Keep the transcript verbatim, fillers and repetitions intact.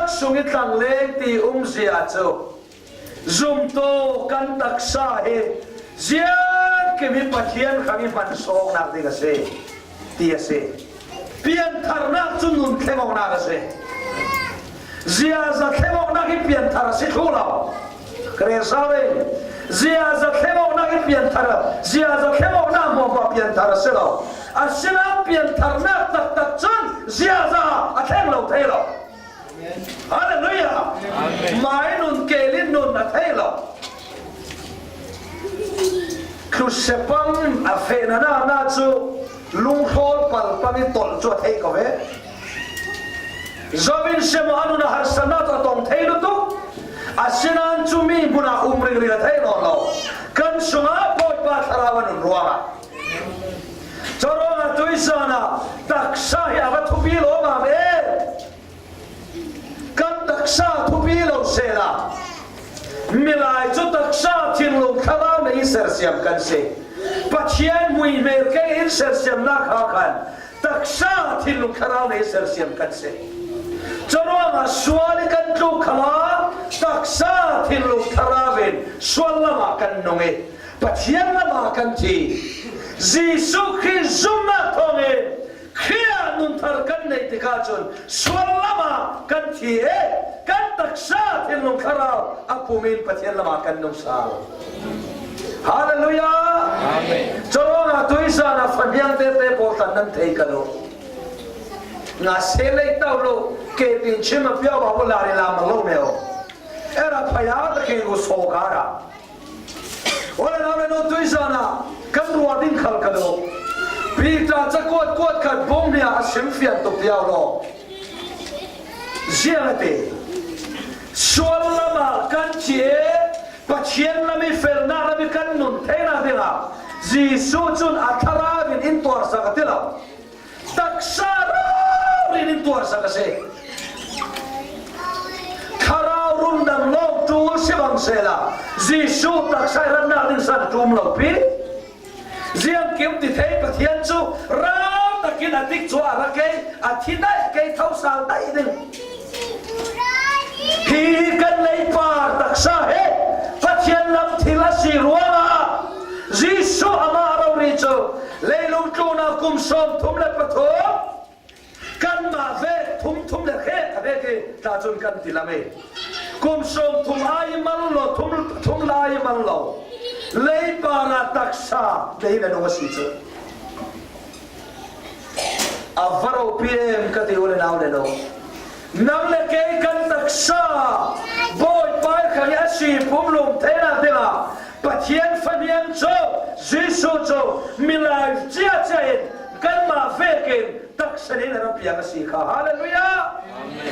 sung i tlangleng ti umzia chu zumtu kan taksa hi ziangkim hi Pathian khang i hman sawknak ding a si, ti a si. Piantharnak cu nun thlengawknak a si. Ziaza thlengawknak hi pianthar a si thlu lo. Ka rel sau in, ziaza thlengawknak hi pianthar, ziaza thlengawknak hmuahhmuah pianthar a si lo. Asinain piantharnak taktak cun ziaza a thleng lo thei lo. Halleluiah! Amen. Mai nun, keel in nun a thei lo. Thlusia pang a fehna na cu lunghlawl pal pang i tolh cu a thei ko ve. Zo in siamah a nun a harsatnak cu a tong thei lutuk. Asinain cumi hmun ah um ringring a thei nawn lo. Kan sungah Bawipa Thlarau a nun ruangah. Curuangah tuizan ah taksa hi a va thupi lawmam e. Kan taksa thupi lo sehla, milai cu taksa thinlung thlarau nei in sersiam kan si. Pathian muihmel kei in sersiamnak kha khan taksa thinlung thlarau nei in sersiam kan si. Curuangah sual i kan tluk khalah taksa thinlung thlarau in sual lamah kan nung i Pathian lamah kan thi. Jesuh Khrih zumnak thawngin Khrih ah nun thar kan neih tikah cun sual lamah kan thi i kan taksa thinlung thlarau a pum in Pathian lamah kan nung sal. Halleluiah! Amen. Curuangah tuizan ah fahniang tete pawl tlan nan thei ka duh. Nga se lei tau lo, ke tin chim a piau a bu la ri la ma lo neo. Era phaya ta ke ru so ka ra. Ole nau le nu tuizan ah kan ruah ding khal ka duh. Peter cakuat kuat khat bung hnih a sim fian tuk piau law. Ziang a ti. Sual lamah kan thi i Pathian lam i felnak lam i kan nun theinak dingah Jesuh cun a thlarau in in tuarsak a ti lo. Taksa rori in tuarsak a si. Thlarau rundam lo ṭul si bang sehla, Jesuh taksa i ratnak ding san ṭum lo pi. Ziangkim ti thei Pathian cu rau takin a tikcu a rak kei, a thi daih kei, thosal daih ding. Hi kan leipar taksa hi Pathian lam thil a si ruangah Jesuh amah rori cu leilung tlunah kum sawmthum le pathum kanmah vek thum, thum le khe a vek i tla cun kan ti lam i kum sawmthum ai mal lo, thum, thum lai mal lo leipar ah taksa dei le nung a si cu. A va ropi em ka ti u le nau le no. Nang le kei kan taksa Bawipa i khang i a si pumlum theinak dingah Pathian fahniang cu Jesuh cu milai ciacia in kanmah vekin taksa nih in a ra piak a si kha. Halleluiah! Amen.